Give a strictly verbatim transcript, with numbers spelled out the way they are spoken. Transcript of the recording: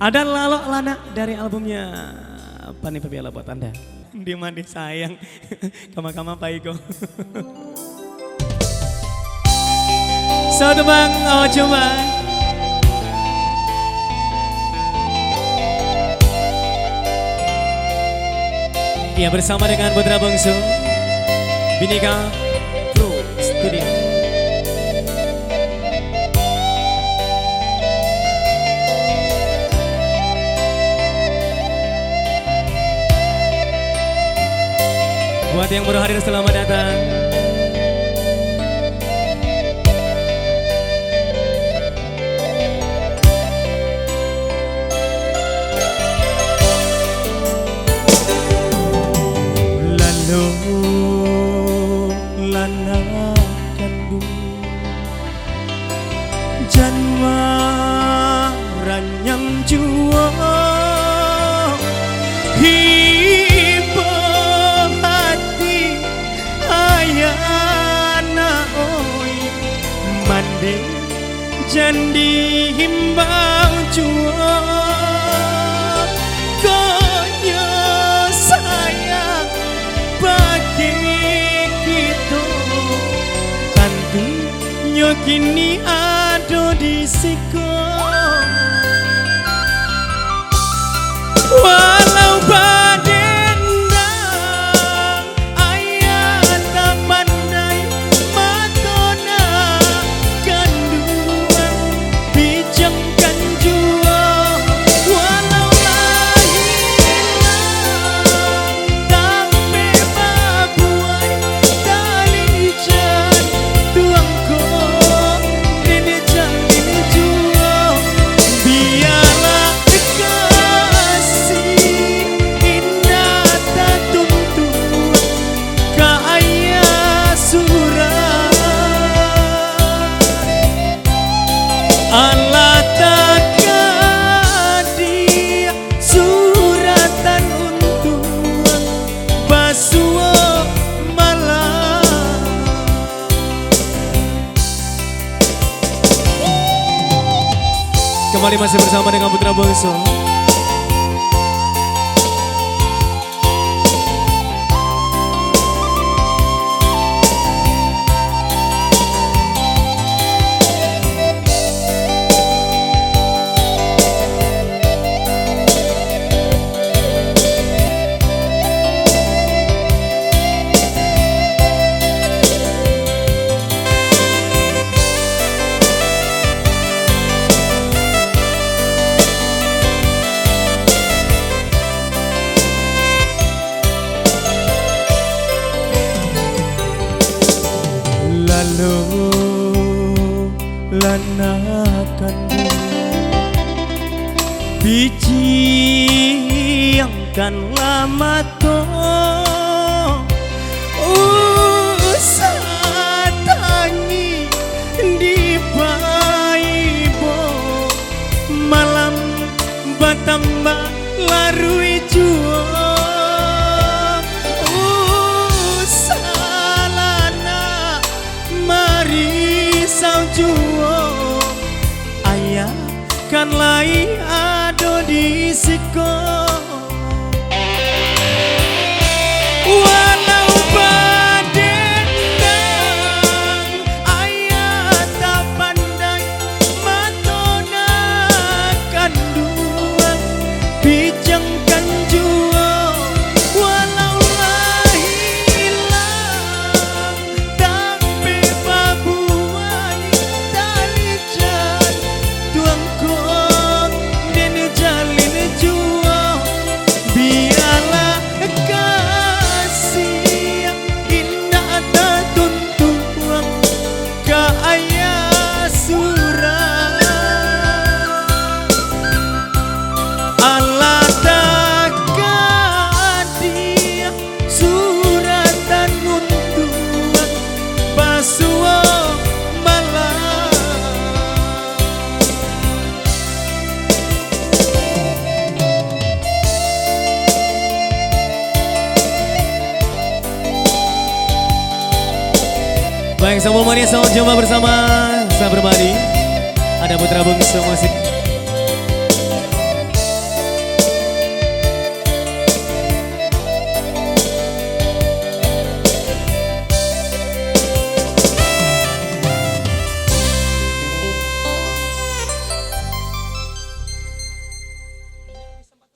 Ada Lalok Lanak dari albumnya Pani Pabiala buat Anda. Dia mandi sayang. Kama-kama pai ko. Satu bang, oh coba. Ya, bersama dengan putra bungsu Binika Pro Studio. Buat yang baru hadir, selamat datang. Lalok lanak kanduang, jan maranyam juo. Ibo hati ayah nak oi, mandeh jan diimbau juo. Konyo sayang bagi kito, tantu nyo kini ado di siko. Walau badendang, ayah tak pandai, mato nak kanduang, pijamkan juo, walau lah ilang. Tapi babuai tali jan tuangko, nini jalin juo. Bialah kasih indak tatuntuang ka ayah surang. Alah takadiah suratan untuang basuo malam. Kembali masih bersama dengan Putra Bungsu. Lalok lanak kanduang, pijamkanlah mato, usah tangih dipaibo. Malam batambah laruih juo, usahlah nak marisau juo, ayah kan lai ado di siko. Walau badendang, ayah tak pandai, mato nak kanduang, pijamkan juo, walau lah ilang. Tapi babuai tali jan tuangko, den jalin juo. Bialah kasih indak tatuntuang ka ayah surang. Alah takadiah suratan untuang basuo malam. Baik, sambung manis, sambung jumpa bersama Sabar Bali. Ada Putra Bungsu Musik.